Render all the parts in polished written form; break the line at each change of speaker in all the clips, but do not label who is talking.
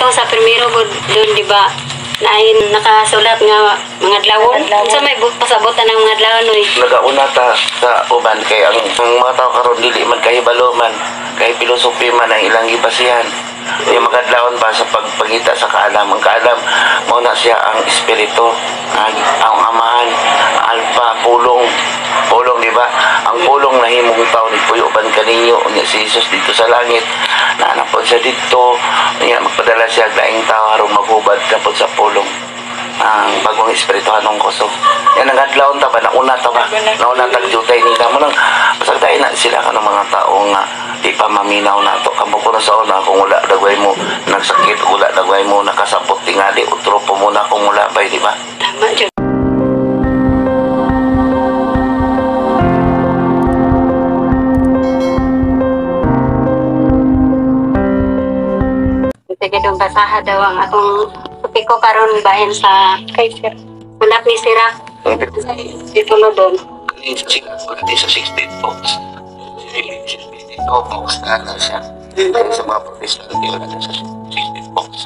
Katong sa primero gud doon, di ba? Naay nakasulat nga mga adlawon. Unsa may pasabotan ng mga adlawon oy?
Nagauna ta sa uban kay ang mga tao karon dili man kahibalo man kay philosophy man ang ilang gibasihan. Yung makadlawon ba sa pagpangita sa kaalam. Ang kaalam mao na siya ang espiritu, ang amahan, alpha, pulong. Pulong, di ba? Ang pulong nahimong tao ni puyo uban kaninyo unya si Jesus dito sa langit. Naa pod siya dito. Unya magpadala siya og laing tao aron maghubad na pod sa pulong. Ang bagong espirituhanong kusog. Yan ang adlawon ta ba, nauna ta ba? Nauna tag jutay nila mo nang pasagdain na sila kanang mga tao nga di pa maminaw nato. Kamo ko na sa una kung wala dagway mo nagsakit, wala dagway mo nakasabot tingali utro po muna kung wala bay, di ba?
Tama jud. Sige dong, basaha daw ang akong topiko karon bahin sa
Kay sir.
Sulat ni Sirach. Dito no doon.
Sila sa 16 books. 62 books na na siya. Sa mga Protestante, wala na sa 16 books.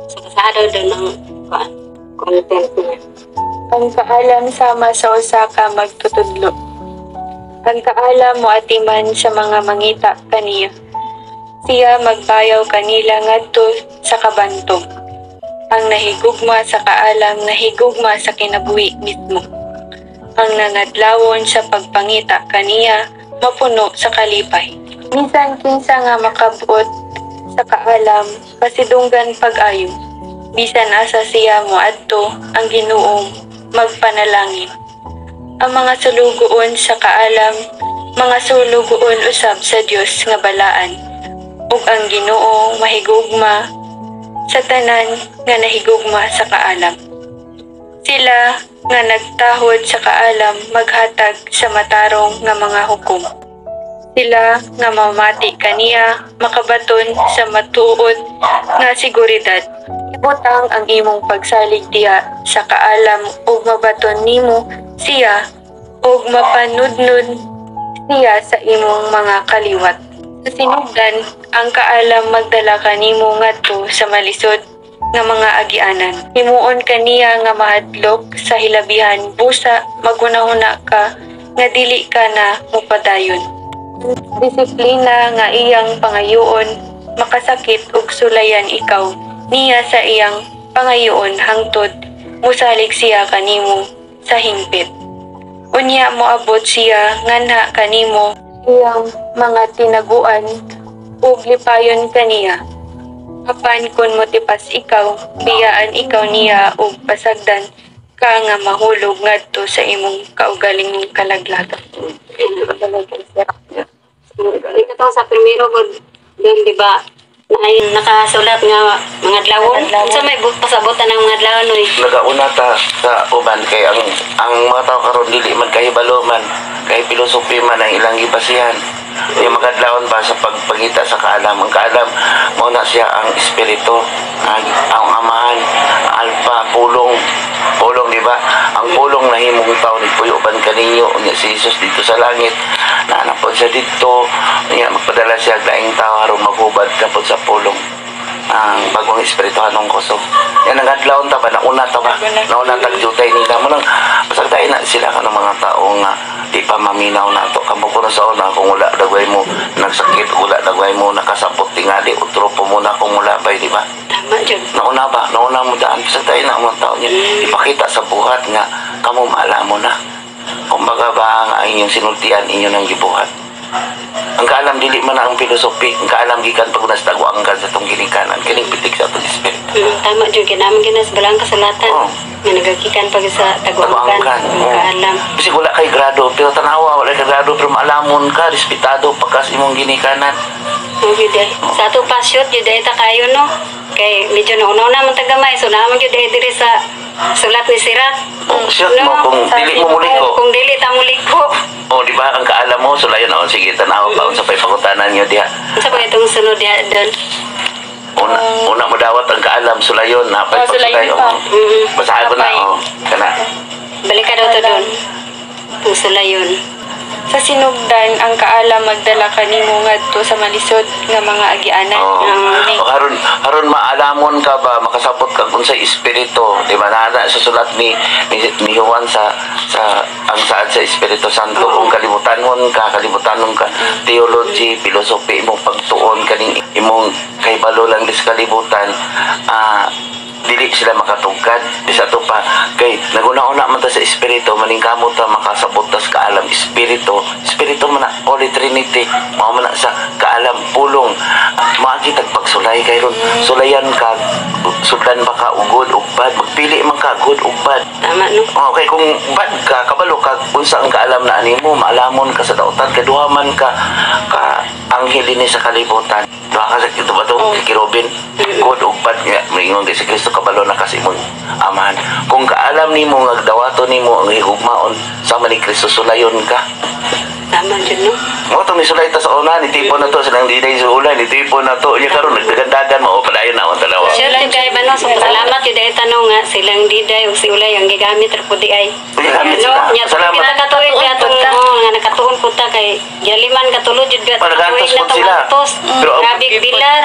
So, basaha daw doon ang kuan, content niya.
Ang kaalam sama sa usa ka magtutudlo. Ang kaalam moatiman sa mga mangita kaniya. Siya magbayaw kanila ngadto sa kabantog. Ang nahigugma sa kaalam nahigugma sa kinabuhi mismo. Ang nangadlawon sa pagpangita kaniya mapuno sa kalipay. Bisan kinsa nga makabuot sa kaalam pasidunggan pag-ayo. Bisan asa siya moadto ang Ginoong magpanalangin. Ang mga sulugoon sa kaalam, mga sulugoon usab sa Dios nga balaan. Ug ang Ginoo mahigugma sa tanan nga nahigugma sa kaalam. Sila nga nagtahod sa kaalam maghatag sa matarong nga mga hukom. Sila nga mamati kaniya makabaton sa matuod nga seguridad. Ibutang ang imong pagsalig diha sa kaalam ug mabaton nimo siya ug mapanudnud siya sa imong mga kaliwat. Sa sinugdan, ang kaalam magdala kanimo ngadto sa malisod nga mga agianan. Himuon kaniya nga mahadlok sa hilabihan busa maghunahuna ka nga dili ka na mopadayon. Disiplina nga iyang pangayoon makasakit ug sulayan ikaw niya sa iyang pangayoon hangtod mosalig siya kanimo sa hingpit. Unya moabot siya nganha kanimo iyang mga tinaguan ug lipayon kaniya. Apan kun motipas ikaw, biyaan ikaw niya ug pasagdan ka nga mahulog ngadto sa imong kaugalingong kalaglagan.
Dito sa primero gud doon, di ba? Naay nakasulat nga mga adlawon. Unsa may pasabotan ng mga adlawon oy?
Nagauna ta sa uban kay ang mga tao karon dili man kahibalo man kay philosophy man ang ilang gibasihan. Yung makadlawon ba sa pagpangita sa kaalam. Ang kaalam mao na siya ang espiritu, ang amahan, alpha, pulong. Pulong, di ba? Ang pulong nahimong tao ni puyo uban kaninyo unya si Jesus dito sa langit. Naa pod siya dito. Unya magpadala siya og laing tao aron maghubad na pod sa pulong. Ang bagong espirituhanong kusog. Yan ang adlawon ta ba, nauna ta ba? Nauna tag jutay nila mo nang pasagdain na sila kanang mga tao nga di pa maminaw nato. Kamo ko na sa una kung wala dagway mo nagsakit, wala dagway mo nakasabot tingali utro po muna kung wala bay, di ba?
Tama jud.
Nauna ba? Nauna mo daan. Pasagdain na ang mga tao niya. Ipakita sa buhat nga kamo maala mo na. Kumbaga ba ang inyong sinultian inyo nang gibuhat. Ang kaalam dili man ang filosofi, ang kaalam gikan pag unas taguangkan sa tong ginikanan, kining pitik sa atong espiritu.
Tama jud kay naman ginas balang kasulatan.
Oh.
Nga nagagikan pag sa taguangkan,
Taguangkan.
ang kaalam.
Kasi wala kay grado, pero tanawa wala kay grado pero maalamon ka, respetado pagkas imong ginikanan.
Okay, day. Sa ato pa shoot jud day ta kayo no. Kay medyo nauna-una man tagamay so naman jud day diri sa sulat ni Sirach.
Oh, shoot mo kung dili mo muliko.
Kung dili ta muliko.
Oh, di ba ang kaalam mo sulayon oh, sige tanawa pa unsa pay pangutanan niyo diha.
Unsa pa itong sunod diha doon?
Una mo dawat ang kaalam sulayon na pay
Oh, sulayon
pagsulay.
pa.
Oh. Basahan ko na
Napay.
oh. Kana.
Balik ka daw to doon. Itong sulayon.
Sa sinugdan, ang kaalam magdala kanimo ngadto sa malisod nga mga agianan.
Oo.
Ni.
O, aron aron maalamon ka ba, makasabot ka kung sa espiritu, di ba? Naa sa sulat ni Juan sa ang saad sa Espiritu Santo, kung kalibutanon ka, theology, philosophy, imong pagtuon kaning imong kahibalo lang di sa kalibutan, dili sila makatugkad. Isa to pa kay naguna-una man ta sa espiritu, maningkamot ta makasabot ta sa kaalam. Espiritu, espiritu man na, Holy Trinity, mao man na sa kaalam, pulong. Maagi tag pagsulay kay ron, sulayan ka, sudlan ba ka og good ug bad, magpili man ka good ug bad.
Tama, no?
Okay, kung bad ka, kabalo ka unsa ang kaalam na animo, maalamon ka sa dautan, kay duha man ka ka anghel ni sa kalibutan. Duha ka sa ito ba to, kerubin, good ug bad nga, moingon kay si Kristo kabalo na kasi imong amahan. Kung kaalam nimo nga dawaton nimo ang higugmaon sama ni Kristo, sulayon ka.
Tama jud, no?
Mo tong nisulay ta sa una, ni tipo na to, silang diday sa ulan, ni tipo na to, nya karon nagdagandagan mo, padayon na ang dalawa.
Sure jud kay ba, no? So salamat jud ay tanong nga silang Diday ug si Ulay ang gigamit ra pud di ay.
Gigamit
No,
sila.
nya
Salamat.
pila ka tuig kaya atong, oh, nga nakatuon pud ta kay giliman ka tulod jud ba
Oh, nag-antos
tuig na
pud
tong
sila.
antos.
Pero
Grabe bilar.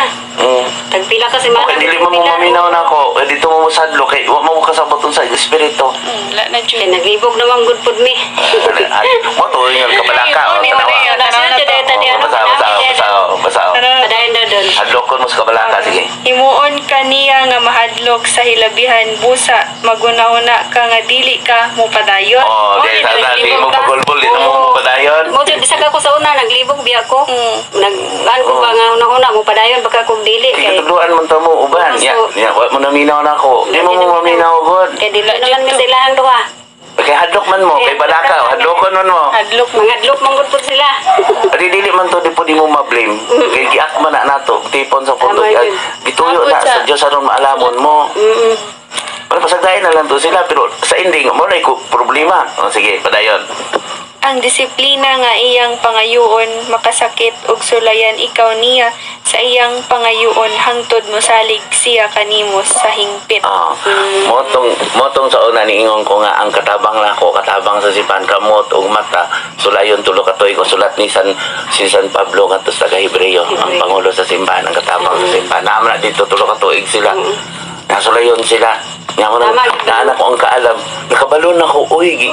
Tagpila ka semana.
Okay, dili mo maminaw na ako. Eh, dito mo mosadlo kay wa mo kasabot sa espiritu.
Wala na jud.
Kay naglibog naman gud pud mi.
Ay, mo to yung kabalaka o tanawa.
Sure jud ay tani
Oh,
ano.
basa, basa, basa, basa.
Padayon daw doon.
Hadlokon mo sa kabalaka, sige.
Himuon kaniya nga mahadlok sa hilabihan busa magunahuna ka nga dili ka mopadayon.
Oh, di sa sa di mo pagulbol, di na mo padayon.
Mo jud bisag ako sa una naglibog biya ko. Nag an ko ba nga una-una mo padayon baka kog dili kay
Katudluan man ta mo uban.
Oo,
Ya,
so-
ya, wa mo naminaw na ako. Di mo mo maminaw god.
Kay dili naman mi sila ang duha.
Kay hadlok man mo, kay balaka, hadlokon man mo.
Hadlok mo.
Mga adlok man gud pud sila.
Di dili man to di po di mo ma-blame. Kay giak man na nato, tipon sa punto.
Tama yun.
Gituyo na sa Dios aron maalamon mo. Pero pasagdain na lang to sila, pero sa ending mo na ko problema. O sige, padayon.
Ang disiplina nga iyang pangayuon makasakit ug sulayan ikaw niya sa iyang pangayuon hangtod mosalig siya kanimo sa hingpit.
Ah, motong sa una niingon ko nga ang katabang nako, katabang sa sipan kamot ug mata, sulayon 3 ka tuig, ang sulat ni San si San Pablo ngadto sa taga Hebreo, ang pangulo sa simbahan, ang katabang sa simbahan. Naman na dito 3 ka tuig sila. Nasulayon sila. Nga mo na,
Tama.
naanak ko ang kaalam. Nakabalon ako, uy,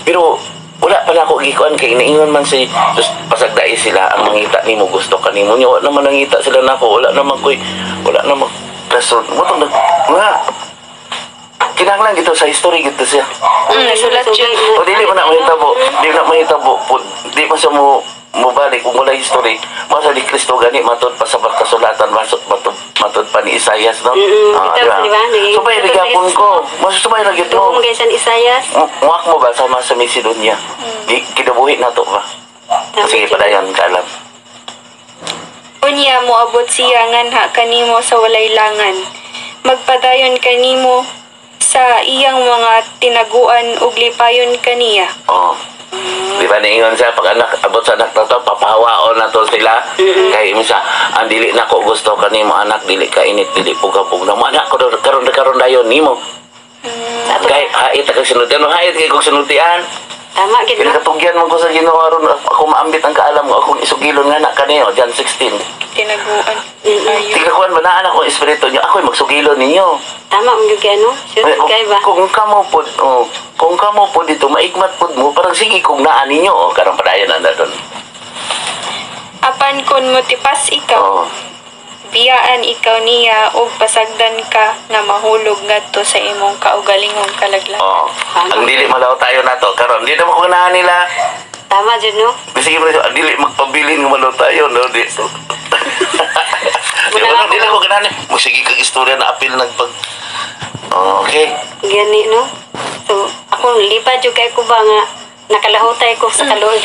pero wala pa na ako gikuan kay inaingon man si dus, pasagdai sila ang mangita nimo gusto kanimo niya, wala naman nangita sila nako, wala naman koy, wala naman rason mo tong nga kinahanglan gito sa history gito siya.
Nasulat jud.
O dili man na mahitabo, dili na mahitabo pud, di man siya mo mobalik kung wala history. Masa ni Kristo gani matud pa sa kasulatan, masot matud, matud pa ni Isaias, no?
Bitaw,
Di ba?
di ba?
So bay
Matud sa
gapon
Jesus,
ko mas subay ra gyud mo.
Duong kay San Isaias.
Muak mo ba sama sa Macedonia? Di kinabuhi na to ba?
Tama
Sige,
jud.
padayon kaalam.
Unya moabot siya nganha kanimo sa walay langan. Magpadayon kanimo sa iyang mga tinaguan ug lipayon kaniya.
Oh. Di ba niingon siya, pag anak, abot sa anak na to, papahawaon na to sila. Kay misa, ang dili na ko gusto kanimo anak, dili ka init, dili pugapug na mo. Anak ko, karon karon dayon nimo.
Sa ato.
Kay hait ka sinultian, hait kay kog sinultian.
Tama gid,
Kaya
no?
katugyan man ko sa Ginoo aron ako maambit ang kaalam ko akong isugilon nga na kaniyo, John 16.
Tinaguan. Ayo.
Tika kuan man naa ako espiritu niyo, ako'y magsugilon ninyo.
Tama man gyud kay no? Sure
Ay,
jud kay ba?
Kung kamo pod, oh, kung kamo pod dito, maigmat pod mo, parang sige kung naa ninyo, oh, karon padayon na doon.
Apan kun motipas ikaw, biyaan ikaw niya ug pasagdan ka nga mahulog ngadto sa imong kaugalingong kalaglagan.
Oh. Ang dili malaw tayo na to karon. Di na mo kunahan nila.
Tama jud, no?
Sige mo ang dili magpabilin nga malaw tayo, no? Di. Di ba, no? Dili ko ganahan. Mo sige kag istorya na apil nagpag. Oh, okay.
Gani, no? So ako lipad jud kay ko ba nga nakalahutay ko sa kaluoy.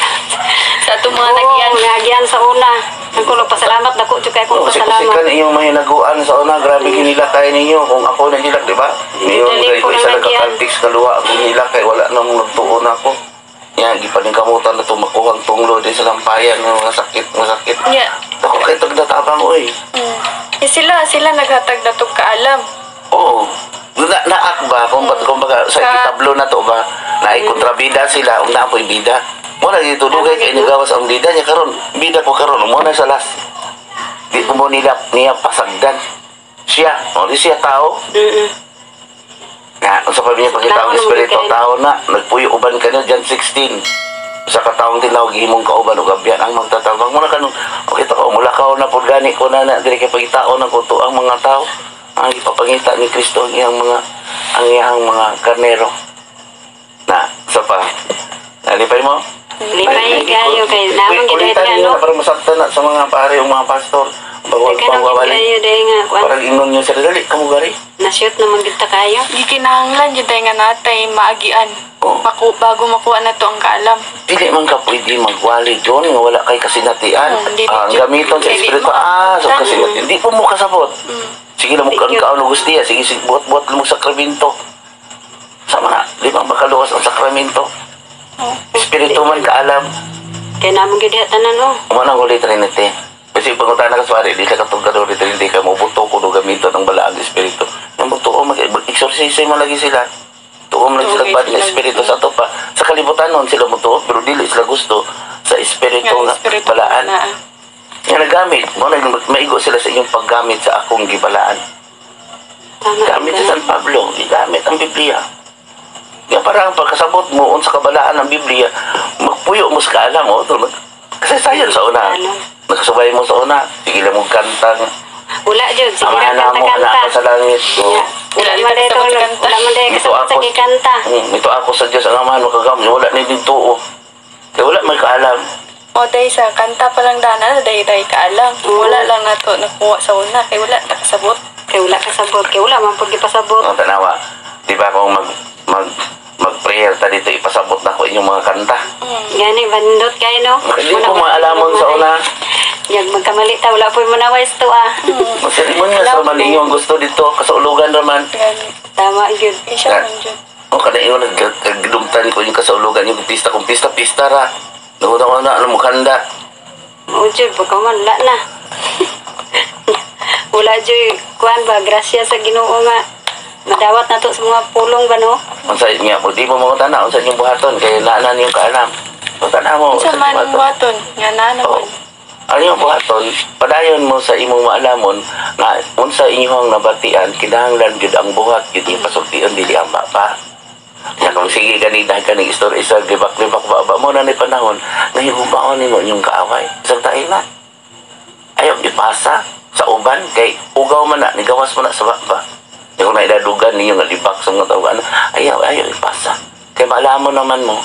Sa atong mga
Oo,
nagyan.
naagian sa una. Ang kulo pasalamat dako jud kay
Oh,
kong
kasi
pasalamat.
kan iyong mahinaguan sa una, grabe kinila kay ninyo. Kung ako nagilak, di ba? Niyon
Dali
kay
ko
ko isa
lang nagyan.
nagkakaltik sa kaluwa, akong nilak kay wala nang nagtuon ako. Yan, gipaningkamutan na to makuhang tunglo din sa lampayan ng mga sakit, mga sakit.
Yeah.
Ako kay tagdatabang, oy.
Eh, sila sila naghatag na tog kaalam.
Oo. Na, naak ba? Kung, kumbaga, sa itablo na to ba? Na kontrabida sila, ug naa po'y bida. Mo na dito dugay kay nagawas ang bida niya karon. Bida ko karon mo na sa last. Di ko mo nila niya pasagdan. Siya, o di siya tao. Na, unsa pa niya pakita ang
Tao na
espiritu
magiging.
Tao na nagpuyo uban kaniya, John 16. Sa katawong tinawag himong kauban ug abyan ang magtatabang mo na kanong okay ko mulakaw na pud gani ko na na diri kay pagitaon na ko to ang mga tao ang ipapangita ni Kristo ang iyang mga karnero na sa pa nalipay mo.
Lipay kayo kay namang gid
Ulitan
nga
niyo
no.
na para masaktan na sa mga pare o mga pastor bawal
Daghan
pang
ang gid
wawali
kayo dahil nga kuan.
parang ingon niyo sila dali kamo gari.
Na-shoot naman gid ta kayo.
Gikinahanglan jud tay nga natay maagian.
Oh.
Bago makuha na to ang kaalam.
Dili man ka pwede magwali doon nga wala kay kasinatian.
Dili
Ang
jud.
gamiton sa
Dili
espiritu
mo
sa
kasabot.
kasinatian. Di po mo kasabot. Sige lang mo
Thank you.
kaon gustiya, sige sige buhat-buhat mo sakramento. Sama na, di ba makaluwas ang sakramento?
Oh.
Espiritu man kaalam.
Kay namang gid tanan oh.
Mo nang Holy Trinity. Kasi pangutana ka sa pare, di ka katong Holy Trinity ka mo buto ko do gamiton ang balaang espiritu. Ang buto ko mag-exorcism mo lagi sila. Tuo mo lagi sila
Okay,
bad nga
sila.
espiritu sa ato pa. Sa kalibutan nun sila mo pero dili sila gusto sa espiritu
Nga
nga
espiritu
balaan.
na.
Nga nagamit, mo na maigo sila sa inyong paggamit sa akong gibalaan.
Tama.
Gamit
gid
sa San Pablo, gigamit ang Biblia. Nga parang pagkasabot mo unsa kabalaan ang Biblia, magpuyo mo sa kaalam mo. Kasi sayon sa una.
Ano?
Nakasubay mo sa una. Sige lang mong kantang.
Wala jud sige
Amahan
ra
na mo,
kanta
anak
kanta.
ka sa langit. Oh.
Ya, wala
Wala
man
dito
dito
kasabot sa kanta.
wala man dito
Ito
kasabot sa
ako.
gikanta.
Ito ako sa Diyos ang amahan makagam. Wala ni dito. Oh. Kaya wala may kaalam.
O day sa kanta pa lang dana day day kaalam.
Oo.
Wala lang nato nakuha sa una kay wala ta kasabot.
Kay wala kasabot, kay wala man pud gipasabot.
Ang tanawa, di ba kung mag mag mag-prayer ta dito, ipasabot na ko inyong mga kanta.
Gani bandot kay no.
Hindi ko maalamon sa una.
Yag magkamali ta wala po'y munaway to ah.
Sermonya sa malingon gusto dito, kasaulugan raman.
Gani.
Tama gyud.
Eh, siya man jud.
O kada ingon nagdumtan ko yung kasaulugan yung pista kung pista pista ra. Nauna ko na alam mo kanda.
O jud pagka man wala na. Wala jud kuan ba grasya sa Ginoo nga madawat na to sa mga pulong ba no?
Unsa niya po di mo mga tana unsa inyong buhaton kay naa niyong kaalam. Tana mo
Unsa
unsa
man
inyong
ang buhaton nga na
Oo.
naman.
Ano yung buhaton? Padayon mo sa imong maalamon na unsa inyong nabatian kinahanglan gyud ang buhat gyud yung pasultion dili ang baba. Ya kung sige gani dahil kani istorya isa libak-libak ba mo na ni panahon nahigubaon nimo inyong kaaway. Isang tayo na. Ayaw ipasa sa uban kay ugaw man na nigawas man na sa baba. Di ko na idadugan ninyo nga libak sa mga tao ano, ayaw ayaw ipasa. Kay maalamon naman mo.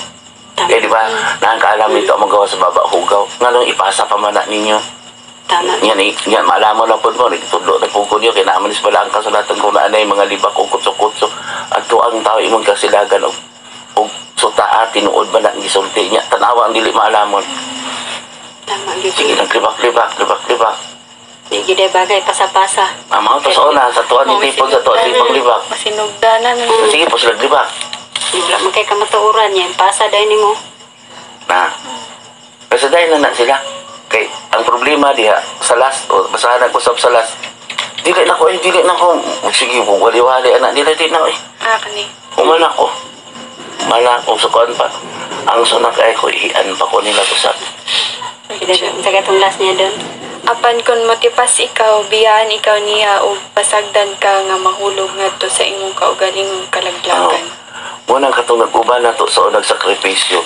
Tama.
Kaya di ba, nakakaalam nito ang magawa sa baba hugaw. Nganong ipasa pa man na ninyo.
Tama.
Yan, eh, yan, maalaman na po mo, nagtudlo na po ko niyo, kaya naaman is pala ang kasulatan kung naanay mga libak o kutso-kutso. At to ang tao imong kasilagan o, o sutaa, tinuod ba na ang gisulti niya. Tanawa ang dili maalamon.
Tama gyud.
Sige, naglibak-libak, libak-libak.
Di gyud ay bagay pasa-pasa.
Ang mga to sa una, sa tuwan, hindi po sa tuwan, libak-libak.
Masinugdanan.
Sige po sila libak.
Di wala man kay kamatuoran niya pasa dai nimo.
Na. Kasi dahil na na sila. Kay, ang problema diha, sa last, o basahan ko sa last, dili na ko, eh, dili na ko. Sige, kung wali-wali, anak, dili, dili na ko, eh.
Ah kani.
Umana ko. Mana ko sa kuan pa. Ang sunak ay ko, ihian pa ko nila ko sa.
Sa katong last niya doon.
Apan kung motipas ikaw, biyaan ikaw niya ug pasagdan ka nga mahulog ngadto sa imong kaugalingong kalaglagan.
Munang katong nag-uban na to sa unang sakripisyo.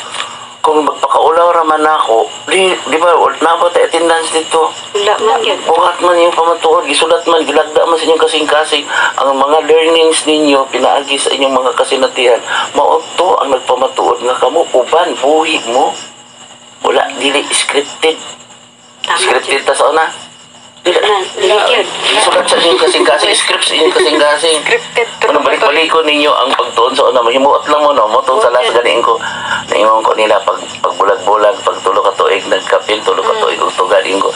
Kung magpakaulaw raman ako, di ba, nabot tayo attendance dito.
Wala man gyud.
Buhat man yung pamatuod, gisulat man, gilagda man sa inyong kasing-kasing. Ang mga learnings ninyo, pinaagi sa inyong mga kasinatian, mao to ang nagpamatuod nga kamo, uban, buhi mo. Wala, dili scripted.
Tama gyud.
Scripted ta sa una. Dili,
Na, dili gyud.
gisulat sa inyong kasing-kasing, script sa inyong kasing-kasing.
Scripted to.
Ano, balik-balikon ninyo ang pagtuon sa una. Mahimuot lang mo, no? Motong sa last ganiin ko. Naingon ko nila, pag, pagbulag-bulag, pag tulo ka tuig, nagkapil, tulo ka tuig, ug tugaling ko.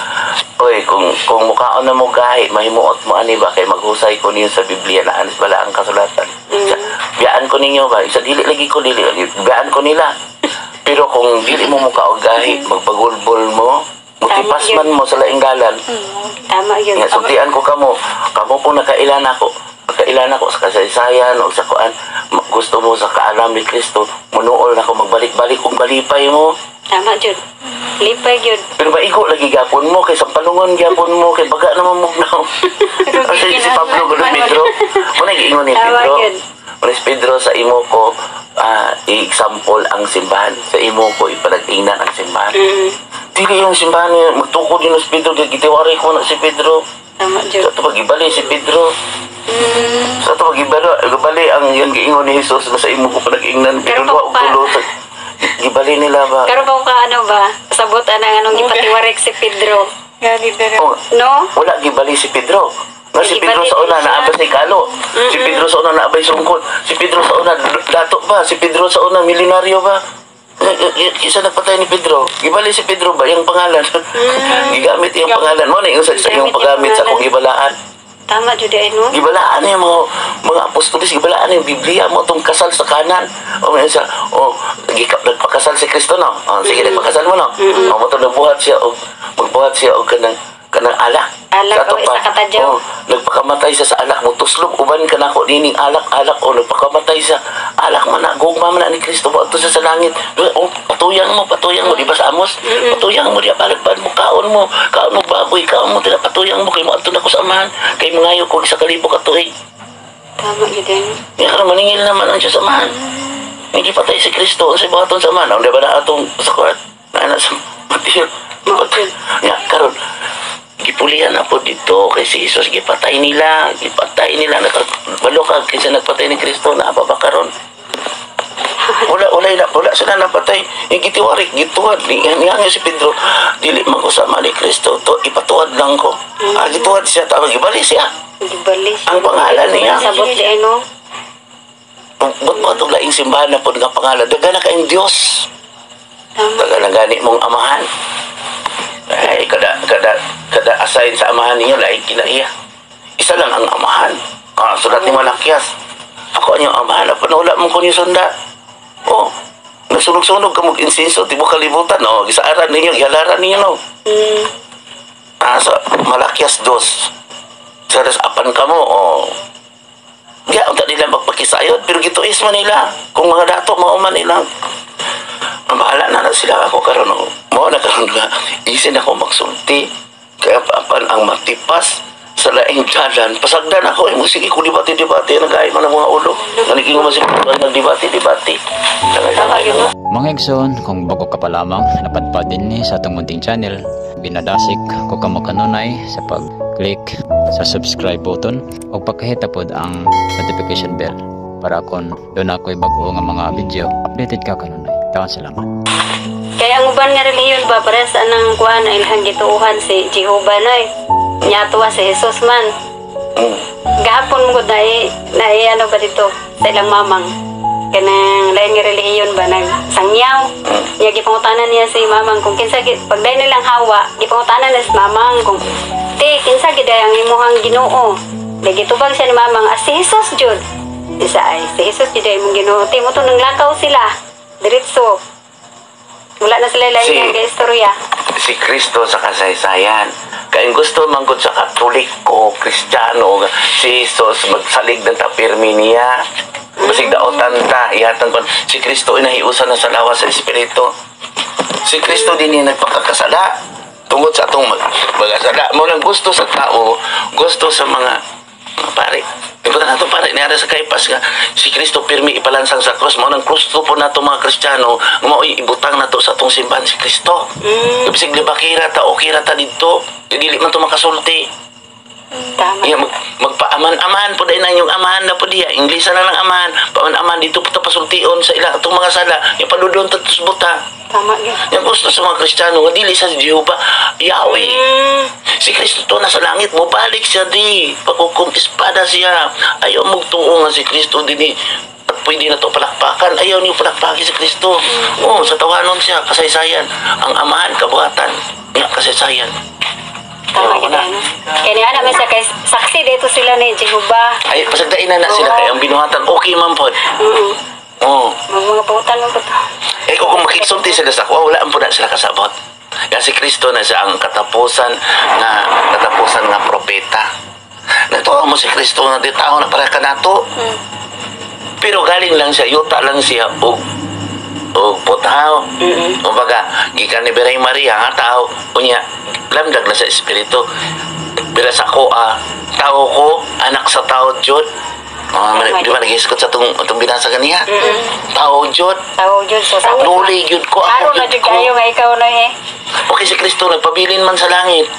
Oy, kung mukhaon na mo gahi, mahimuot mo ani ba, kay maghusay ko ninyo sa Biblia na anis bala ang kasulatan. Sa, biyaan ko ninyo ba? Sa dili lagi ko, dili lagi. Biyaan ko nila. Pero kung dili mo mukha og gahi, magpagulbol mo, mutipas
Tama yun.
man mo sa laing dalan,
Tama gyud.
nga sultian ko kamo, kamo po nakailan ako. Nakailan ako sa kasaysayan o sa kuan. Gusto mo sa kaalam ni Kristo, munuol na ako magbalik-balik kung balipay mo.
Tama jud. Lipay jud.
Pero maigo lagi gapon mo kay sampalungon gyapon mo kay baga naman mo na. Kasi si Pablo gud Pedro. Mo na giingon ni
Tama
Pedro.
gyud.
Mo si Pedro sa imo ko example ang simbahan, sa imo ko ipalag-ingnan ang simbahan. Dili yung simbahan niya magtukod yun si Pedro kay gitiwari ko na si Pedro.
Tama jud.
Sa ato pag-ibali si Pedro. Sa ato pag-ibali, ibali ang yung giingon ni Jesus na sa imo ko palag-ingnan pero
Pero
wa og
pa-
tulo sa gibali nila ba.
Karon ba ka ano ba? Sabot anang anong gipatiwarek si Pedro.
Gani pero
Oh,
No?
wala gibali si Pedro. Nga si Pedro
Gibali
sa una
siya.
naabay sa ikalo. Si Pedro sa una naabay sungkod. Si Pedro sa una dato ba? Si Pedro sa una milyonaryo ba? Isa nagpatay ni Pedro. Gibali si Pedro ba yung pangalan? Gigamit yung pangalan mo na yung sa iyong
Gigamit yung
paggamit sa akong
pangalan.
gibalaan.
Tama jud ay no.
Gibalaan yung mga apostolis, gibalaan yung Biblia mo tong kasal sa kanan. O may sa o gikap nagpakasal si Kristo no. O, sige, nagpakasal mo no. O mo to nagbuhat siya og magbuhat siya og kanang kanang alak.
Alak,
Sa ato
o, isa
pa,
ka tadyaw.
O, nagpakamatay siya sa alak mo tuslob uban kanako nining alak alak o nagpakamatay siya alak man na gugma man na ni Kristo mo siya sa langit. O patuyang mo di ba sa Amos? Patuyang mo diya palagban mo kaon mo baboy kaon mo tila patuyang mo kay mo adto na ko sa amahan kay mangayo ko sa kalibo ka tuig.
Tama jud ay no.
Nga karon maningil naman ang Diyos amahan. Nga gipatay si Kristo unsay buhaton sa amahan? Ang di ba na atong sa court? Na na sa Mateo.
Mao jud.
Nga karon gipulihan na po dito kay si Jesus gipatay nila, gipatay nila. Nakabalo ka kinsa nagpatay ni Kristo na pa ba karon? Wala wala wala, wala sila napatay. Yung gitiwarik gituwad ni nga si Pedro dili man ko sama ni Kristo to ipatuwad lang ko. Ah, gituwad siya tawag gibali siya.
Gibali siya.
Ang pangalan niya.
Sabot di ay no.
Ba't mo itong laing simbahan na po nga pangalan? Daga na kayong Diyos.
Tama.
Daga na gani mong amahan. Ay, kada assign sa amahan ninyo, laing kinaiya. Isa lang ang amahan. Ah, sulat ni Malakias. Ako ang iyong amahan. Apa na wala mong kunyo sunda. Oh, nagsunog-sunog ka mag-insinso, tibo kalibutan. Oh, gisaaran ninyo, gihalaran ninyo, no. Ah, sa Malakias 2. Sa apan ka mo, oh. Kaya unta nila magpakisayod, pero gituis man nila. Kung mga dato, mao man nila. Ang bahala na na sila ako karon oh. Mao na karon nga isin ako magsulti. Kaya apan ang matipas sa laing dalan. Pasagdan ako eh. Sige ko debate debate nagay man ang mga ulo. Naniking man sila nagdebate debate.
Tama gyud no.
Mga igsoon, kung bago ka pa lamang napadpad din ni sa atong munting channel, binadasik ko kamo kanunay sa pag-click sa subscribe button o pagkahita pod ang notification bell para kon doon ako'y bago nga mga video, updated ka kanunay. Taon salamat.
Kaya ang uban nga relihiyon ba parehas anang kuan na ilahang gituohan si Jehovah noy. Nya tuwa si Jesus man. Gahapon mo gud na ano ba dito sa ilang mamang kanang lain nga relihiyon ba nag sangyaw. Niya gipangutanan niya si mamang kung kinsa pagday nilang hawa gipangutanan niya si mamang kung te kinsa gid ay ang imuhang Ginoo. Dahil gitubag siya ni mamang, ah, si Jesus jud. Isa ay si Jesus jud ay imong Ginoo. Te mo to nang lakaw sila diretso. Wala na sila lain nga istorya.
Si Kristo sa kasaysayan. Kaya gusto man gud sa Katoliko, Kristiyano, si Jesus magsalig ng tapirmi niya. Basig daotan ta, ihatan kon si Kristo inahiusan na sa lawas sa Espiritu. Si Kristo din niya nagpakakasala. Tungod sa atong magasala. Mo lang gusto sa tao, gusto sa mga pare. Iba na nato pare niara sa Kaypas nga si Kristo pirmi ipalansang sa krus. Mao nang gusto po nato mga Kristiyano, mao'y ibutang nato sa atong simbahan si Kristo. Bisig libakira ta, okay ra ta didto. Dili man to makasulti.
Tama.
Iya, magpaaman-aman po dahil na inyong amahan na po diya. Inglesa na lang amahan. Paaman-aman dito po ta pasultion sa ilang atong mga sala. Yung paludon ta buta.
Tama gyud.
Yung gusto sa mga Kristiyano nga dili sa Jehova, Yahweh. Si Kristo to nasa langit, mobalik siya di. Pagkukum espada siya. Ayaw magtuo nga si Kristo dinhi. At pwede na to palakpakan. Ayaw niyo palakpakin si Kristo. Oh, sa tawanon siya, kasaysayan. Ang amahan, kabuhatan. Nga, kasaysayan.
Tama gyud
na.
ano. Kaya ni ana man siya kay saksi dito sila ni Jehova.
Ay, pasagdain na na sila kay ang binuhatan. Okay man pod. Oh.
Mga buutan mo po to.
Eh, kung makigsulti sila sa ako, wala ang po na sila kasabot. Nga si Kristo na siya ang katapusan nga propeta. Natuwa mo si Kristo nga di tao na para kanato. Pero galing lang siya, yuta lang siya og og puthaw. Kumbaga, gikan ni Birheng Maria nga tao, unya lamdag na sa espiritu. Bira sa ko tao ko, anak sa tao jud. Mga di ba nag-iskot sa atong atong binasa ganiha? Tao jud.
Tao jud so sa
Nuli jud ko, ako
Karon na
jud
jud
ko.
kayo nga ikaw na eh.
Okay, si Kristo nagpabilin man sa langit.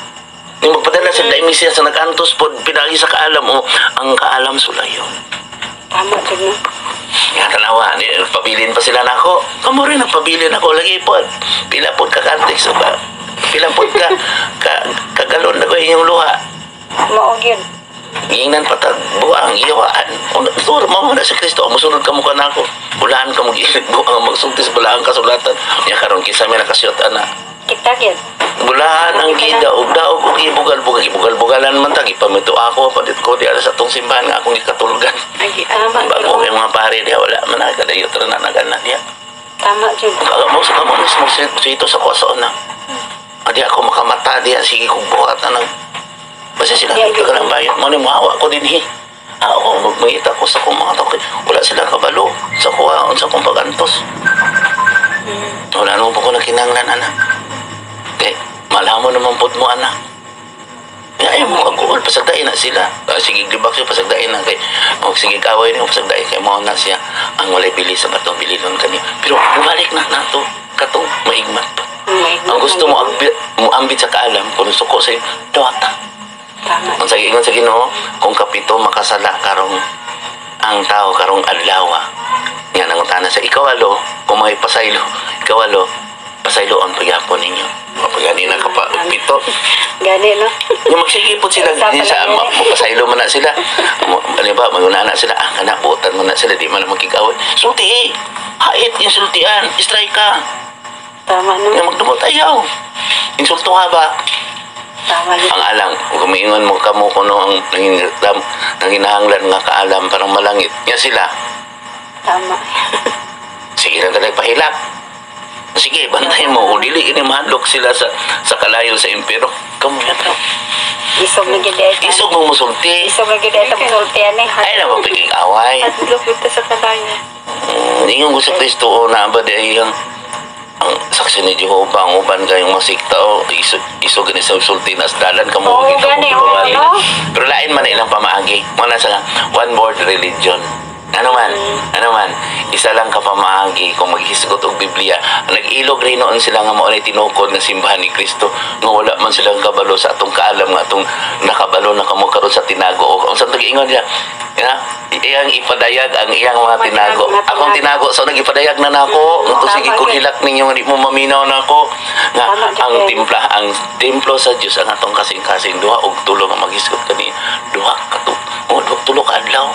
Yung magpadala sa mm Mesias sa nag-antos pod pinagi sa kaalam o ang kaalam sulayon.
Tama jud no.
Nga tanawa, ni, pabilin pa sila nako. Kamo rin nagpabilin ako lagi pod. Pila pod ka kantex o ka. Pila pod ka ka kagalon na ko inyong luha.
Mao gyud.
Giingnan patag buang iyawaan. Sur mo na si Kristo, musunod ka mo kanako. Bulaan ka mo gilig buang magsulti sa bulaan kasulatan. Nya karon kinsa may nakasyot ana.
Kita gyud.
Bulahan ang gida og daog og ibugal-bugal, ibugal-bugalan man ta gipamito ako padit ko di sa atong simbahan nga akong gikatulgan.
Agi.
Tama
Bago
jud.
kay mga pare diha wala man nakadayot ra na nagana diha.
Tama jud.
Kaga mo sa kamo mismo sito sa kwaso na. Adi ako makamata diha sige kog buhat na nang basta sila
Di,
ka lang bayad mo ni mohawa ko dinhi. Ako magmangita ko sa akong mga tao kay wala sila kabalo sa kuha unsa akong pagantos. Wala naman po ko nakinanglan ana. Kay malamo naman pod mo ana. Kaya ayaw mo kaguol, pasagdain na sila. Sige, libak siya, pasagdain na. Kay, o, sige, kaway niyo, pasagdain. Kay mo na siya ang walay bili sa batong bililon kaniyo. Pero bumalik na nato, katong maigmat pa. Ang gusto mo, mo ambit sa kaalam, kung suko sa iyo, dawata.
Tama.
Ang sa ingon sa Ginoo, kung kapito makasala karong ang tao karong adlaw. Nga nangutana sa ikaw alo, kung may pasaylo, ikaw alo, pasayloon pagyapon ninyo. Kapag na ka pa, pito.
Gani no.
Yung magsige po sila,
Usapan
din sa
na yun.
mapasaylo man na sila. Ano ba, manguna na sila, kana, buotan mo na sila, di man na magkikaway. Sulti eh! Hait, insultian, strike ka.
Tama no.
Yung magdumot, ayaw. Insulto ka ba?
Tama jud.
Ang alang, kung maingon mo kamo kuno ang nanginahanglan nga kaalam parang malangit. Nga sila,
Tama.
sige na talaga pahilak. Sige, bantay mo. Kung dili ini mahadlok sila sa kalayo sa impero. Kamo na to.
Isog na gyud ay.
Isog mo musulti.
Isog na gyud ay musulti ani.
Ay na mapiging away.
Hadlok ito sa kalayo.
Ingon ko sa Kristo o na ba di ay ang saksi ni Jehovah ang uban kayong masikta o isog isog gani sa sulti na asdalan kamo
Oo,
kita mo
gani,
gibawali.
oo, no?
Pero lain man ilang pamaagi. Muna sa one world religion. Ano man, ano man, isa lang ka pamaagi kung maghisgot og Biblia. Nag-ilog rin noon sila nga mao ni tinukod nga simbahan ni Kristo nga wala man silang kabalo sa atong kaalam nga atong nakabalo na kamo karon sa tinago. O unsa nag-ingon siya? Ya, iyang ipadayag ang iyang mga tinago. Akong tinago so nagipadayag na nako. Ngadto sige ko hilak ninyo nga di mo maminaw nako nga ang timpla ang templo sa Dios ang atong kasing-kasing duha og tulo nga maghisgot kani duha ka tu oh, duha tulo ka adlaw.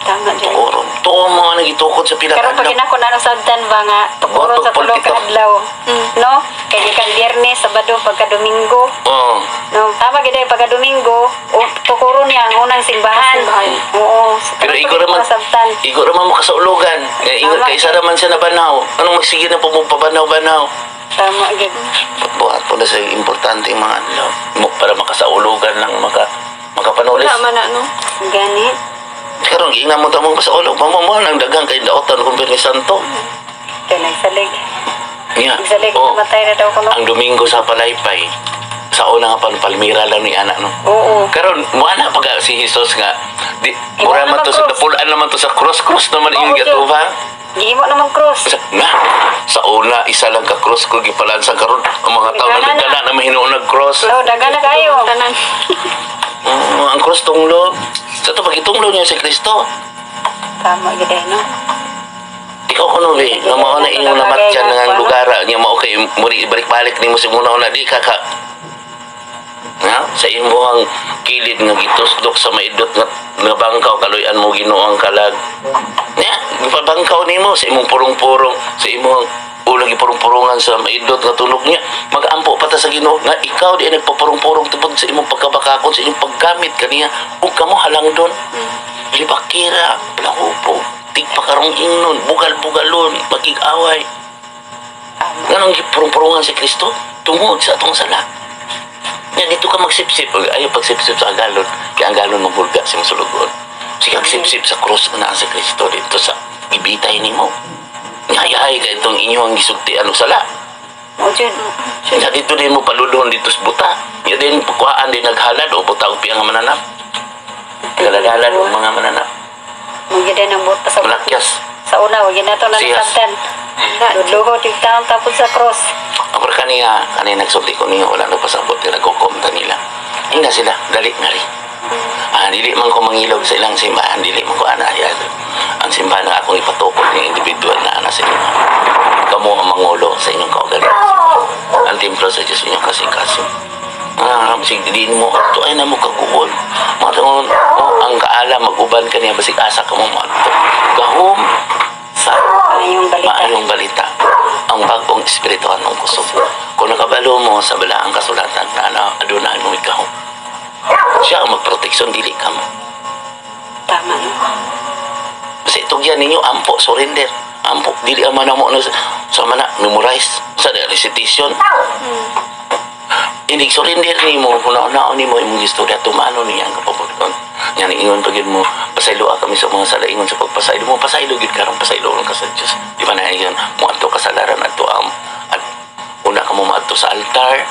Tama jud.
Tukoron. Tuo mo nga nagitukod sa pila
Pero
ka
pag
adlaw.
ginako na sabtan ba nga tukoron sa tulo ka adlaw. No? Kay gikan Biyernes, Sabado, pagka Domingo.
Oo.
No, tama gid ay pagka Domingo, o tukoron niya ang unang simbahan.
Simbahan.
Oo.
Pero igo raman,
sabtan.
igo raman mo kasaulugan. Nga ingon
Tama,
kay isa raman siya nabanaw. Anong magsige na po mo pabanaw-banaw?
Tama gid.
Buhat po na sa importante yung mga adlaw. Mo, para makasaulugan lang, makapanulis.
Wala man na, no?
Gani.
Karon giingnan mo tamong pasaulog. Mamo mo nang daghang kay daotan kung Biyernes Santo.
Kay nagsalig.
Niya.
Nagsalig
Oh,
namatay na daw kuno.
ang Domingo sa Palaypay, sa una nga pan Palmira lang ni ana no.
Oo.
Karon mo ana pag si Jesus nga di
Imo
mura man
naman
to sa
cross.
napulaan naman to sa cross cross naman
Oo,
iyong
gyud.
giatubang.
Gihimo naman cross.
Sa, nga, sa una isa lang ka cross ko gipalansan karon ang mga tao
Dagana na.
nagdala na mahinuon nag cross.
Oh, daga na kayo.
Tanan.
Ang cross tunglo. Sa to pagitunglo niya si Kristo.
Tama gid ay no.
Ikaw kuno be, nga mao na inyong namatyan nga lugar nga mao kay muri balik-balik nimo sa muna una di ka ka nga sa imong kilid nga gitusdok sa maidot nga, nga bangkaw kaluy-an mo Ginoo ang kalag. Nya, gipabangkaw nimo sa imong purong-purong, sa imong ulang gipurong-purungan sa maidot nga tunog niya. Magampo pa ta sa Ginoo nga ikaw di ay nagpapurong-purong tungod sa imong pagkabakakon, sa imong paggamit kaniya ug kamo halang doon. Libakira, plahupo, tigpakarong ingnon, bugal-bugalon, magig-away. Nganong gipurong-purungan si Kristo? Tungod sa atong sala. Nga dito ka magsipsip. Ayaw pagsipsip sa galon. Kaya ang galon maghulga sa imong sulugoon. Sige, sipsip sa krus na si Kristo dito sa ibitay nimo. Hayahay kay itong inyong gisultian og sala.
Mo jud.
Nya dito din mo paludhon dito sa buta. Nya din kuhaan din naghalad o buta og piyang mananap. Galagalan og mga mananap.
Mo gyud ang buta sa
Malakyas.
Sa una wa gyud nato na
Siyas.
nasabtan. Ludluhod yung taon tapos sa cross.
Ang pero kaniya, kaniya nagsulti ko niyo, wala nagpasabot, nagkukumta nila. Inga sila, dali nga rin. Ah, dili man ko mangilog sa ilang simbahan, dili man ko ana yan. Ang simbahan nga akong ipatukod ng individual na ana sa inyo. Kamo ang mangulo sa inyong kaugalingon. Ang templo sa Diyos inyong kasikaso. Ah, sige, di mo ato ay na mo kaguol. Mga taon, oh, ang kaalam mag-uban kaniya basig asa ka mo moadto. Gahom sa
Maayong balita.
Maayong balita. Ang bagong espirituhan ng kusog. Kung nakabalo mo sa balaang kasulatan na ano, aduna mo gahom. Siya ang magproteksyon, dili ka mo.
Tama no.
Kasi tugyan ninyo, ampo, surrender. Ampo, dili ang mana mo, ano, sa mana, memorize, sa recitation. Inig surrender nimo, kung naon nimo imong istorya, tumano niya ang kapabuton. Yan, ingon pag yun mo, pasayloa kami sa mga sala, ingon sa pagpasaylo mo, pasaylo gyud karon, pasaylo ka sa Diyos. Di ba na ingon, mo adto ka sa laran, adto ang, at una ka mo maadto sa altar,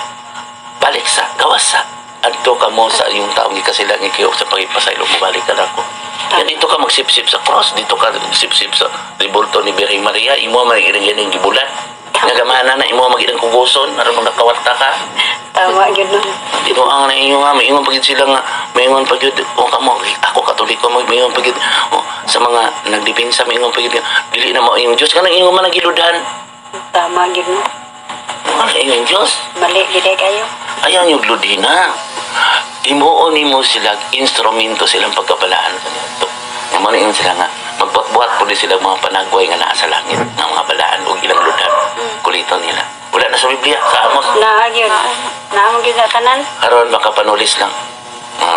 balik sa, gawas sa, adto ka mo sa iyong taong gikasilang ikaw sa pagipasaylo mo, balik ka na ako. Yan, dito ka magsipsip sa cross, dito ka magsipsip sa ribulto ni Birheng Maria, imo man iring yan ang gibulat. Nagamana na imo mag ilang kuguson, aron makakawat ka.
Tama gyud no.
Dito ang na inyo nga, maingon pagid sila nga, maingon pagid, o kamo, ako Katoliko, maingon pagid, o, sa mga nagdepensa, maingon pagid, dili na mo iyong Diyos, kanang ingon man ang giludan.
Tama gyud no.
Ano iyong Diyos?
Mali gyud ay kayo.
Ayaw yung gludina. Imuon nimo sila, instrumento silang pagkabalaan sa nito. Yung mga ingon sila nga, magbuhat-buhat po din sila mga panagway nga naa sa langit, nga mga balaan o ilang ludan. Kuliton nila. Wala na sa Biblia, sa Amos.
Naa gyud. Naa mo gyud na tanan.
Aron makapanulis lang.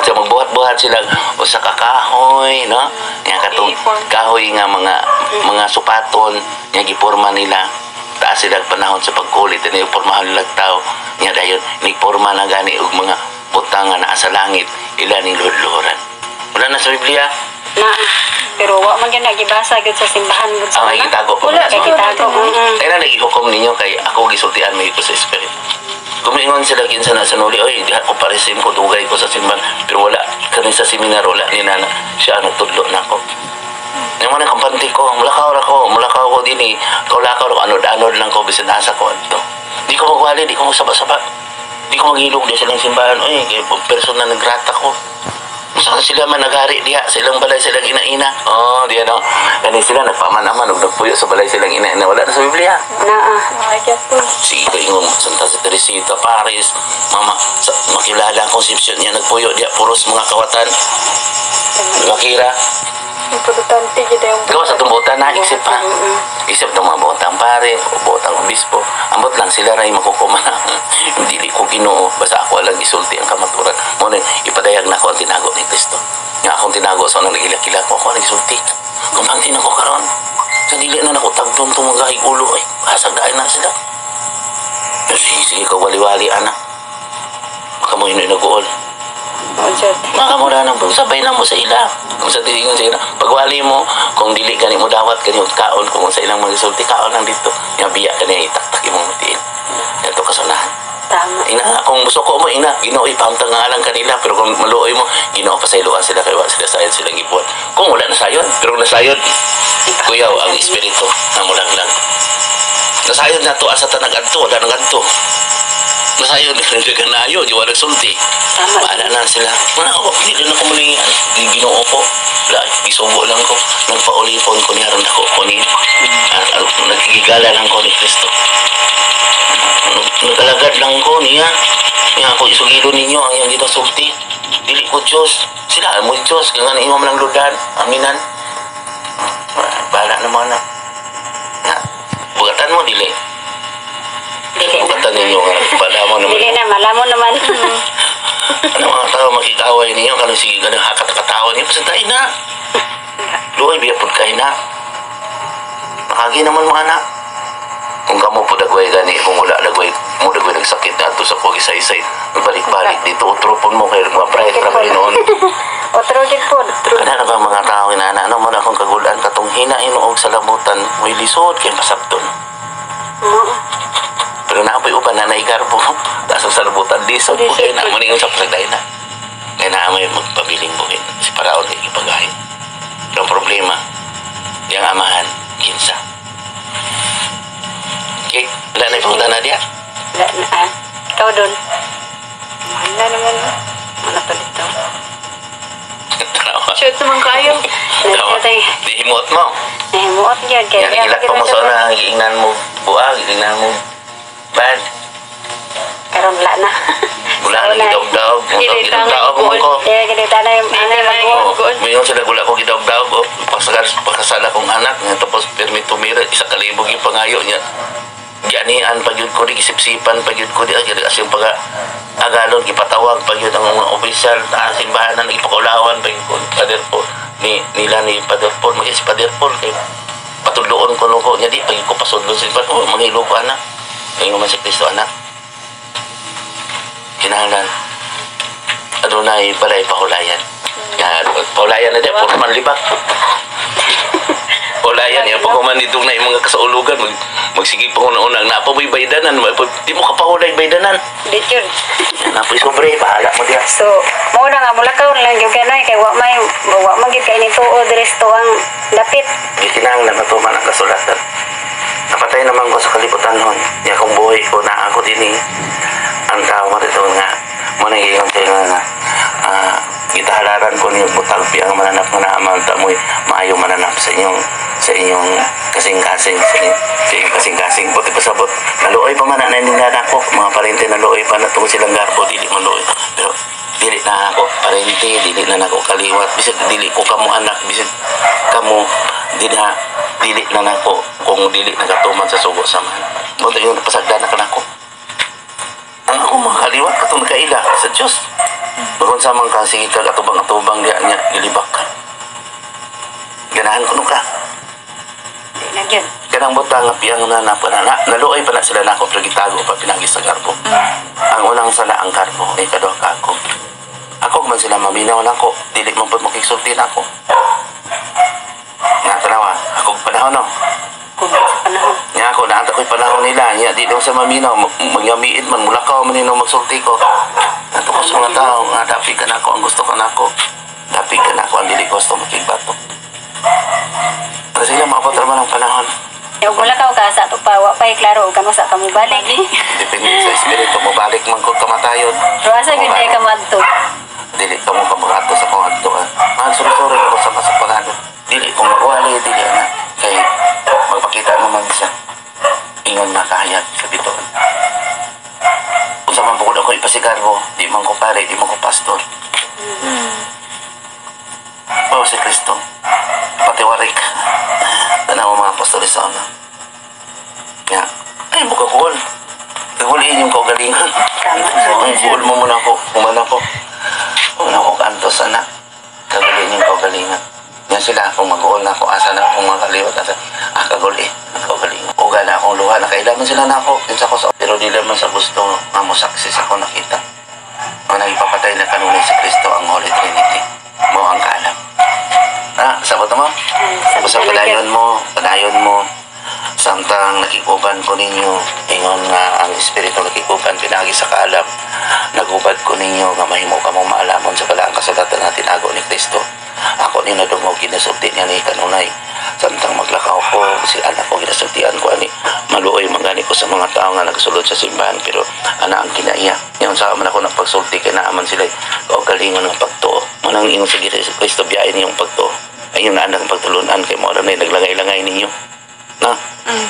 So magbuhat-buhat sila usa ka kahoy, no? Nga katong kahoy nga mga supaton nga giporma nila. Taas sila panahon sa pagkulit ini pormahan nila tao. Nya dayon nigporma na gani og mga butang nga naa sa langit ila ning luhluran. Wala na sa Biblia.
Naa. Pero wa man gyud na gibasa gyud sa simbahan gyud sa
Ang
una.
gitago pa
Wala,
man.
Kay gitago.
Kaya na nagihukom ninyo kay ako gisultian may ko sa espiritu. Kumingon sila kinsa na sa nuli, oy, di ako parisim ko, dugay ko sa simbahan. Pero wala, kani sa seminar, wala ni nana. Siya ang nagtudlo na ako. Yung mga kampante ko, mulakaw na ko, mulakaw ko din eh. Kaulakaw ko, anod-anod lang ko, bisan asa ko. Ito. Di ko magwali, di ko magsaba-saba. Di ko maghilog di silang simbahan. Oy, kay personal nagrata ko. Saan sila man naghari diha, silang balay silang ina-ina. Oh, di ano. Kani sila nagpaman-aman og nagpuyo sa balay silang ina-ina. Wala na sa Biblia.
Naa.
Sige ka ingon Santa Teresita Paris, mama sa, makilala ang konsepsyon niya nagpuyo diha puros mga kawatan. Makira.
Importante gyud ang
Gawa sa tumbutan na isip pa. Isip ng mga botang pare o botang obispo. Ambot lang sila ray makukuma. Dili ko Ginoo basta ako lang isulti ang kamaturan. Mo na ipadayag na ako ang tinago ni Kristo. Nga akong tinago sa unang nagilakila ko ako ang isulti. Kumpantin ako karon. Sa dili na nako tagdon tong mga ulo ay hasag daan na sila. Sige, sige ka wali-wali anak. Baka mo yun nag-uol.
O jud.
Baka mo na nang sabay lang mo sa ila. Kung sa tilingon sa ila, pagwali mo, kung dili gani mo dawat kani og kaon, kung sa ilang magisulti kaon lang dito. Nga biya kani itaktak imong tiil. Ito kasunahan.
Tama.
Ina, kung musuko mo, ina, Ginoo ipahamtang nga alang kanila, pero kung maluoy mo, Ginoo pasayloan sila kay wa sila sayon silang gibuhat. Kung wala na sayon, pero kung nasayon, kuyaw ang espiritu na mulaglag. Nasayon na to asa tanag adto, wala nang adto. Nasayon nagkanayo, di wala nagsulti.
Tama.
Bahala na sila. Wala ako, hindi na ko muli, Ginoo ko. Wala, gisubo lang ko. Nagpaulipon ko niya, ron ako ko niya. Nagigigala lang ko ni Kristo. Nag-alagad lang ko niya. Niya ako isugilo ninyo ang iyang ginasulti. Dili ko Diyos. Sila mo Diyos. Kaya nga ingon lang ludan. Aminan. Bahala na mga na. Na, bugatan mo, dili.
Dili na.
Bugatan ninyo nga. Bala mo naman.
Dili na malamo naman.
Ano mga tao makikaway ninyo? Kano sige ka hakat-katawan ninyo. Basta tayo na. Luoy, biya po kayo na. Nakagi naman mo anak. Kung kamo po dagway gani, kung wala dagway mo dagway nagsakit na ato sa pag-isaysay, magbalik-balik dito, utropon mo kay mga bright ra ba noon.
Otro gid po.
Kana na ba mga tao inana ano man akong kagulan katong hina hinuog sa lamutan, may lisod kay masabton.
Mo.
Pero naapoy uban na naigarbo. Taas sa lamutan, lisod po kay na mo sa pasagday na. Kaya na may magpabiling buhin. Si Paraon di ipagahin. Pero ang problema, yang amahan, kinsa. Okay, wala na ipunta na diya.
Wala na ah. Ikaw doon. Wala naman. Wala pa dito.
Tanawa.
Shoot naman kayo.
Tanawa. Di himuot mo.
Nahimuot yun. Kaya
Yan, ilak pa mo sa una, giingnan mo buag, giingnan mo bad.
Karon wala na.
Wala na gidaog-daog. Gidaog-daog mo ko.
Kaya ganito na yung ano
Oh, mayon sila gula ko gidaog-daog. Oh, pakasal akong anak niya tapos permit tumira isa kalibog yung pangayo niya. Gianian pag yun ko di gisipsipan pag yun ko di ay kasi yung pag agalon gipatawag pag yun ang mga opisyal na simbahan na ipakulawan pag yun ko Father Paul ni nila ni Father Paul maging si Father Paul kay patudloon ko no ko niya di pag ko pasudlon sa iban oh manghilo ko anak ngayon man si Kristo anak kinahanglan adunay balay pahulayan. Ya, pahulayan na di puro man libak. Pahulayan ya pag human nitong na imong kasaulugan magsige pa una-una napa mo'y baydanan di mo ka pahulay baydanan.
Di yun.
Yan napoy sobre bahala mo diha.
So, mo na nga mulakaw na lang yung kanay kay wa may wa man gid kay ni tuo diri sa tuang dapit.
Di kinahanglan matuman ang kasulatan. Napatay naman ko sa kalibutan hon. Ya kung buhay ko na ako din eh. Ang tao mo dito nga mo na giingon sila nga gitahalaran ko niyo butag ang mananap nga naaman ta mo'y maayo mananap sa inyong kasing-kasing sa inyong kasing-kasing buti pasabot naluoy pa man na nila nako mga parente naluoy pa na tungod silang garbo dili man luoy pero dili na ako parente dili na nako kaliwat bisag dili ko kamo anak bisag kamo dili na dili na nako kung dili nagatuman sa sugo sa man buti yung pasagdan na kanako ang ako mga kaliwat katong nakaila sa Diyos. Bakon sa mga kasige kag atubang-atubang diya niya gilibak ka. Ganahan ko ka.
Di na gyud.
Kanang butang nga piyang na na na naluoy pa na sila nako pero gitago pa pinagi sa garbo. Ang unang sala ang garbo ay kaduha ka ako. Ako man sila maminaw nako, dili man pud makigsulti nako. Nga tanawa, ako panahon no.
Kung sa panahon.
Nga ako, naanta ko'y panahon nila. Nga, di daw sa maminaw, magyamiit man, mulakaw man nino magsulti ko. Nato ko sa mga tao, nga, dapi ka na ako, ang gusto ka na ako. Dapi ka na ako, ang dili gusto makigbato. Pero sila, maabot naman ang panahon.
Yung mulakaw ka sa ato pa wa pa'y klaro ug kano sa ka mo balik.
Depende sa espiritu, mabalik man ko kamatayon.
Pero asa gyud ka madto.
Dili ka mo kamakato sa kong adto. Magsurusuri ako sa masapangano. Dili ko magwali, dili na. Kay magpakita naman siya. Ingon makahayag sa bituon. Kung sa man bukod ako ipasigarbo, di man ko pare, di man ko pastor. Oh, si Kristo. Patiwarik. Tanaw mga apostol sa una. Nga, ay, mo kaguol. Kaguliin yung kaugalingon.
Tama.
Ay, guol mo muna ako. Kumana ko. Una ko kantos, anak. Kaguliin yung kaugalingon. Yan sila, kung mag-uol na ako, asa na akong mga kaliwat, asa, kaguli, ang kaugalingon. Uga na akong luha, nakailaman sila na ako. Kinsa ko sa, pero di naman sa gusto, nga mo success ako nakita. Ang nagipapatay na kanunay sa Kristo, ang Holy Trinity. Mo ang kaalam. Ah, sabot mo? Basta padayon mo. Samtang nakikuban ko ninyo, ingon nga ang espiritu nakikuban pinagi sa kaalam. Nagubad ko ninyo nga mahimo ka mong maalamon sa balaang kasulatan na tinago ni Kristo. Ako ni nadungog ginasulti niya ni kanunay. Samtang maglakaw ko, si anak ko ginasultian ko ani maluoy magani ko sa mga tao nga nagsulod sa simbahan pero ana ang kinaiya. Ngayon sa man ako nagpagsulti kay naaman sila kaugalingon ng pagtuo. Manang ingon sa Kristo biyain niyong pagtuo. Ayun na ang pagtulunan kay mo na naglangay-langay ninyo. Na?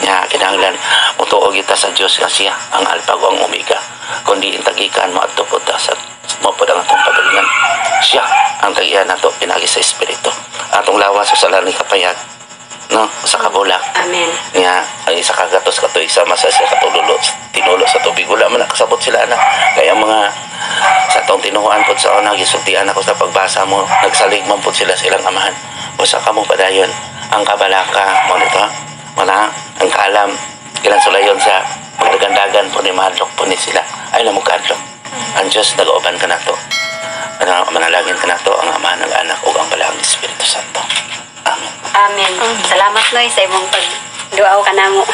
Ya, kinahanglan mutuo kita sa Dios nga siya ang alpha ug ang omega. Kundi intagikan mo adto po ta sa mo po ang atong pagalingan. Siya ang tagian nato pinagi sa espiritu. Atong lawas sa ni kapayag. No, sa kabulak.
Amen.
Nga ang isa ka gatos katuig sama sa isa katululo tinulo sa tubig wala man nakasabot sila na. Kaya mga sa atong tinuhuan pod sa una gisultian ako sa pagbasa mo nagsalig man pod sila sa ilang amahan. Usa ka mo padayon ang kabalaka mo nito. Wala ang kaalam Kailan sulayon sa pagdagandagan po ni, mahadlok po ni sila. Ay na mo kaadlok. Ang Diyos nag-uban ka nato. Ano, manalangin ka nato ang Ama, ang Anak ug ang Balaang Espiritu Santo. Amen.
Amen. Salamat, Noy, sa imong pagduaw kanamo.